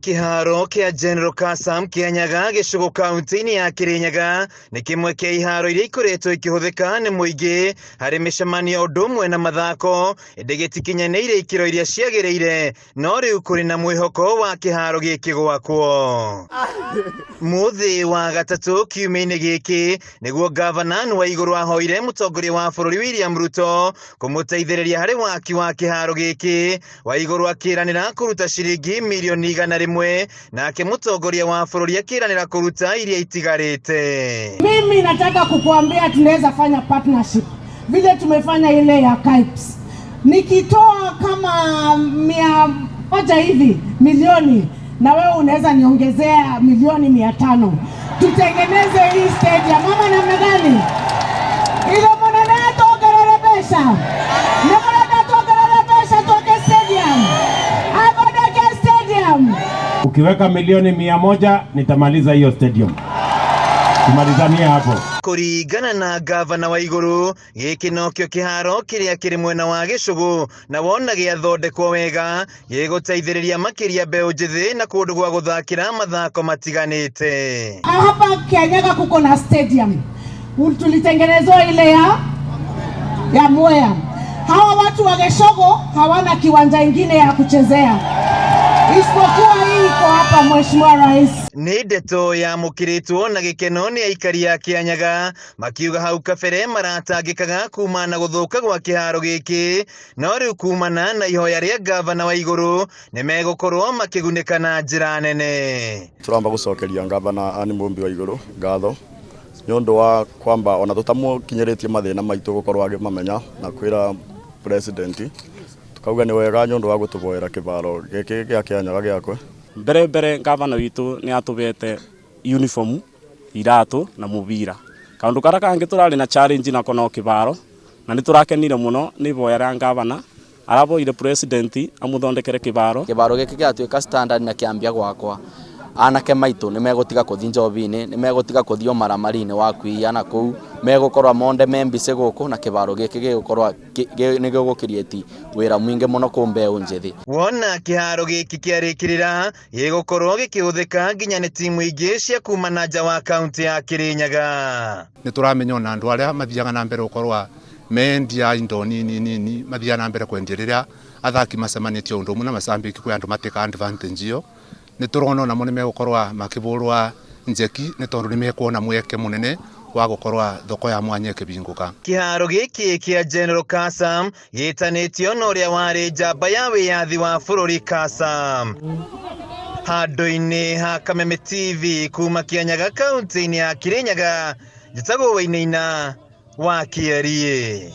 Kĩharo kĩa General Kassam Kĩanyaga gĩcũgũ kaunti-inĩ ya Kĩrĩnyaga nĩ kĩmwe kĩa iharo iria ikoretwo ikĩhũthĩka nĩ mũingĩ harĩ mĩcemanio ũndũ ũmwe na mathako, ĩndĩ gĩtikinyanĩire ikĩro iria ciagĩrĩire, no rĩu kũrĩ na mwĩhoko wa kĩharo gĩkĩ gwakwo. Mũthĩ wa gatatũ kiumia-inĩ gĩkĩ nĩguo ngavana Waigũrũ ahoire mũtongoria wa bũrũri William Ruto kũmũteithĩrĩria harĩ waki wa kĩharo gĩkĩ. Waigũrũ akĩranĩra kũruta ciringi mirioni 100 nake mũtongoria wa bũrũri akĩranĩra kũruta iria itigarĩte. Mimi nataka kukuambia tunaweza fanya partnership vile tumefanya ile ya KIPES. Nikitoa kama 100 hivi milioni na wewe unaweza niongezea milioni 500 tutengeneze hii stadium. Mama namna gani? Ile mwanana tuongerere pesa. Nimurenda tuongerere pesa tuweke stadium. Agodeke stadium. Ukiweka milioni 100 nitamaliza hiyo stadium. Tumalizanie hapo. Kũringana na ngavana Waigũrũ, gĩkĩ nokĩo kĩharo kĩrĩa kĩrĩ mwena wa gĩcũgũ na wona gĩathondekwo wega gĩgũteithĩrĩria makĩria mbeũ njĩthĩ na kũndũ gwa gũthakĩra mathako matiganĩte. Hapa Kianyaga kuko na stadium tulitengenezewa ile ya Mwea. Hawa watu wa Geshogo hawana kiwanja ingine ya kuchezea isipokuwa hii iko hapa, Mheshimiwa Rais. Nĩ ndeto yamũkĩrĩtwo na gĩkeno nĩ aikari a Kĩanyaga makiuga hau kabere maratangĩkaga kumana na gũthũka gwa kĩharo gĩkĩ, no rĩu kumana na ihoya rĩa ngavana Waigũrũ nĩ megũkorwo makĩgunĩka na njĩra nene. Turamba gucokeria ngavana Anne Mumbi wa Iguru ngatho nĩ ũndũ wa kwamba ona tũtamũkinyĩrĩtie mathĩna maitũ gũkorwo akĩmamenya na kwĩra president tukauga nĩ wega nĩ ũndũ wa gũtũboera kĩbaro gĩkĩ gĩa Kĩanyaga gĩakwe. Mbere mbere ngavana witũ nĩ atũbete uniform, iratũ na mũbira. Kaũndũ karĩa kangĩ tũrarĩ na challenge nako no kĩbaro na nĩ tũrakenire mũno nĩ iboya rĩa ngavana araboire president amuthondekere kĩbaro. Kĩbaro gĩkĩ gĩatuĩka standard na kĩambia gwakwa, anake maitũ nĩ megũtiga kũthi njobi-inĩ, nĩ megũtiga kũthi ũmaramari-inĩ wa kũiya na kũu, megũkorwo monde me mbici gũkũ na kĩbaro gĩkĩ gĩgũkorwo nĩ gĩgũ-create wĩra mwingĩ mũno kũ mbeũ njĩthĩ. Wona kĩharo gĩkĩ kĩarĩkĩrĩra gĩgũkorwo gĩkĩhũthĩka nginya nĩ timu ingĩ cia kuma na nja wa kaunti ya Kĩrĩnyaga. Nĩ tũramenya ona andũ arĩa mathiaga na mbere gũkorwo mendia indo nini nini mathiaga na mbere kwendia rĩrĩa athaki macemanĩtie ũndũ ũmwe na macambĩki kwĩ andũ matĩka advantage ĩyo. Nĩ tũrona onamo nĩ megũkorwo makĩbũrwa njeki nĩ tondũ nĩ mekuona mweke mũnene wa gũkorwo thoko ya mwanya ĩkĩbingũka. Kĩharo gĩkĩ kĩa General Kassam gĩtanĩtio na ũrĩa warĩ njamba ya wĩyathi wa bũrũri Kassam. Handũ-inĩ ha Kameme TV kuma Kĩanyaga kaunti-inĩ ya Kĩrĩnyaga, njĩtagwo Wainaina wa Kĩeriĩ.